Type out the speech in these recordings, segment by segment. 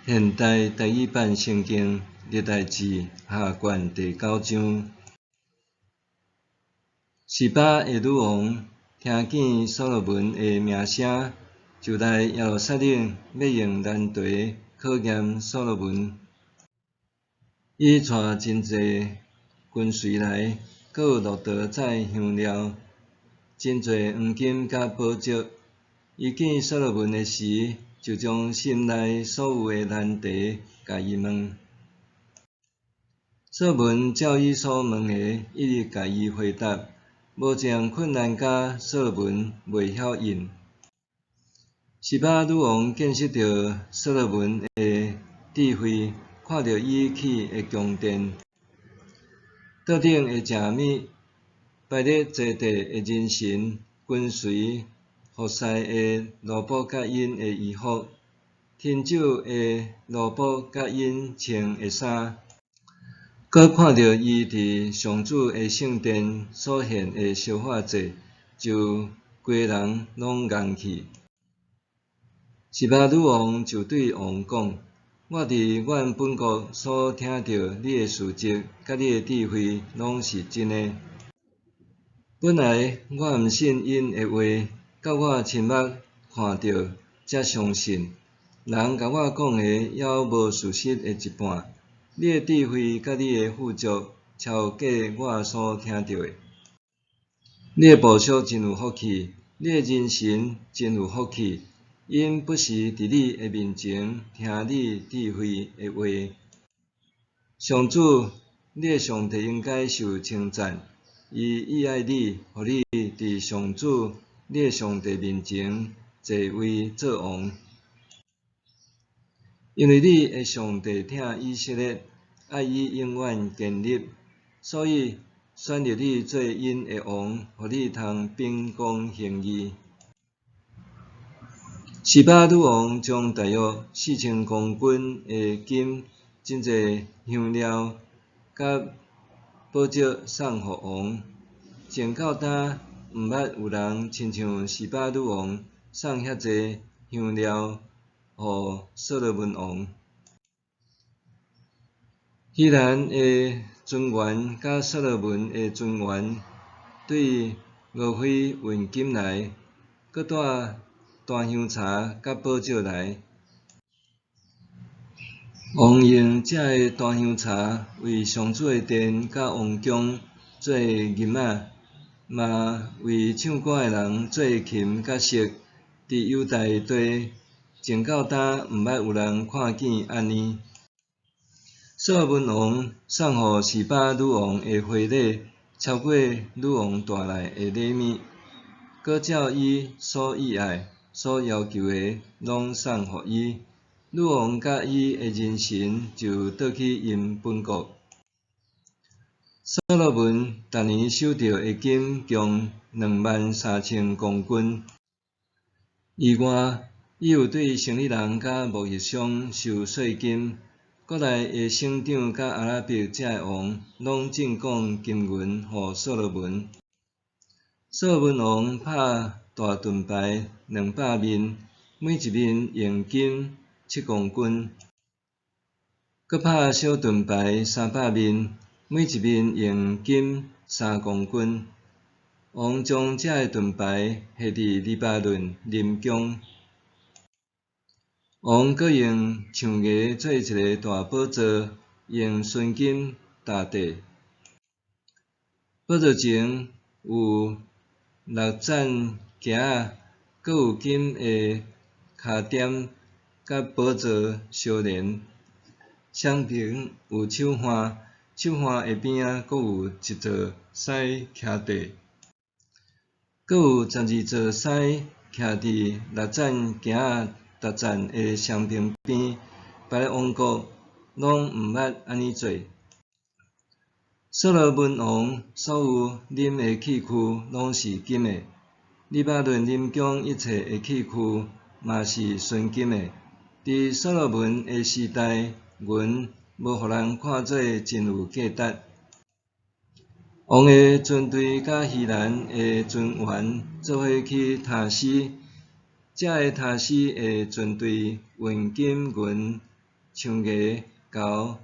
現代台語版聖經歷代志下卷第九章。示巴的女王聽見所羅門的名聲，就來耶路撒冷，欲用難題考驗所羅門。伊帶真濟跟隨來，閣有駱駝載香料，真濟黃金佮寶石。伊見所羅門的時，就將心內所有的難題共伊問。所羅門照伊所問的，一一共伊回答，無一項困難甲所羅門袂曉應。示巴女王見識著所羅門的智慧，看著伊起的宮殿，桌頂的食物，排列坐地的人臣，跟隨服侍的奴僕佮𪜶的衣服，品酒的奴僕佮𪜶穿的衫，閣看著伊佇上主的聖殿所獻的燒化祭，就規个人攏戇去。示巴女王就對王講：我佇阮本國所聽著你的事蹟，佮你的智慧，攏是真的。本來我毋信𪜶的話，到我親目看著，才相信。人共我講的，猶無事實的一半。你的智慧佮你的富足，超過我所聽著的。你的部屬真有福氣，你的人臣真有福氣，𪜶不時佇你的面前聽你智慧的話。上主，你的上帝應該受稱讚，伊喜愛你，予你佇上主你的上帝面前坐位做王。因為你的上帝疼以色列，愛伊永遠堅立，所以選立你做𪜶的王，予你通秉公行義。示巴女王將大約4000公斤的金、真濟香料佮寶石送予王。從到今，毋捌有人親像示巴女王送遐濟香料予所羅門王。希蘭的船員佮所羅門的船員對俄斐運金來，閣帶檀香柴佮寶石來。王用這个檀香柴為上主的殿佮王宮做琴仔，嘛為唱歌的人做琴佮瑟。佇猶大地，從到今毋捌有人看見按呢。所羅門王送予示巴女王的回禮，超過女王帶來的禮物，閣照伊所喜愛、所要求的，攏送予伊。女王佮伊的人臣就倒去𪜶本國。所羅門逐年收著的金共23,000公斤。以外，伊有對生理人佮貿易商收稅金。國內的省長佮阿拉伯遮的王，攏進貢金銀予所羅門。所羅門王拍大盾牌200面，每一面用金7公斤；閣拍小盾牌300面，每一面用金3公斤。王將這个盾牌下佇黎巴嫩林宮。王閣用象牙做一个大寶座，用純金打底。寶座前有六盞鏡仔，閣有金的跤墊，佮寶座相連。雙爿有手環，手環的邊仔閣有一座獅徛地，閣有12座獅徛佇六盞鏡仔逐盞的雙爿邊，別个王國攏毋捌按呢做。所羅門王所有啉的器具攏是金的，黎巴嫩林宮一切的器具嘛是純金的。佇所羅門的時代，銀無予人看做真有價值。王的船隊佮希蘭的船員做伙去他施，這个他施的船隊運金銀。象牙、猴、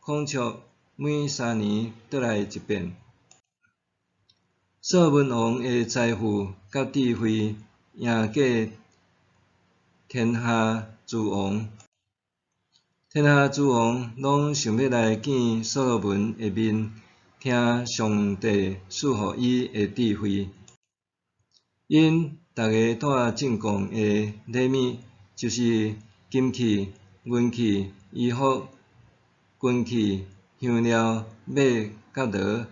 孔雀，每3年倒來一遍。所羅門王的財富佮智慧贏過天下諸王，天下諸王攏想欲來見所羅門的面，聽上帝賜予伊的智慧。𪜶逐个帶進貢的禮物，就是金器、銀器、衣服、軍器、香料、馬佮驢，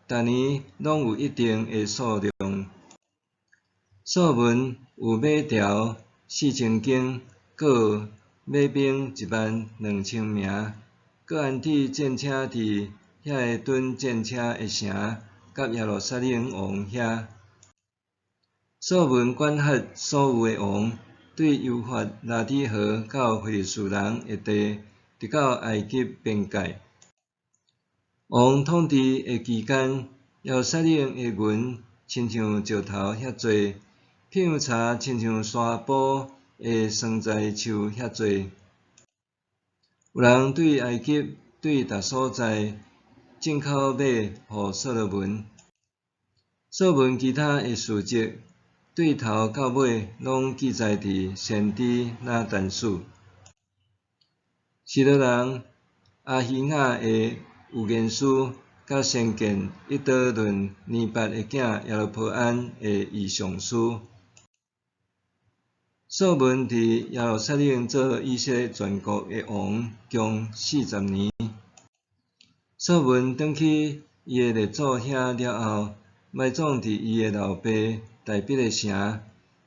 逐年攏有一定的數量。所羅門有馬輕4000弓，閣有馬兵1萬2千名，閣安置戰車佇遐个躉戰車的城，佮耶路撒冷王遐。所羅門管轄所有的王，對幼發拉底河到非利士人的地，直到埃及邊界。王統治的期間，耶路撒冷的銀親像石頭遐濟，片油柴親像山坡的桑棑樹遐濟。有人對埃及對逐所在進口馬予所羅門。所羅門其他的事蹟，對頭到尾攏記載佇先知拿單書。示羅人亞希雅的預言書，佮先見以多論尼八的囝耶羅波安的異象書。所羅門佇耶路撒冷做以色列全國的王，共40年。所羅門轉去伊的列祖遐了後，埋葬佇伊的老爸大聶的城。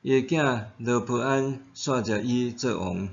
伊的囝羅波安徙接伊做王。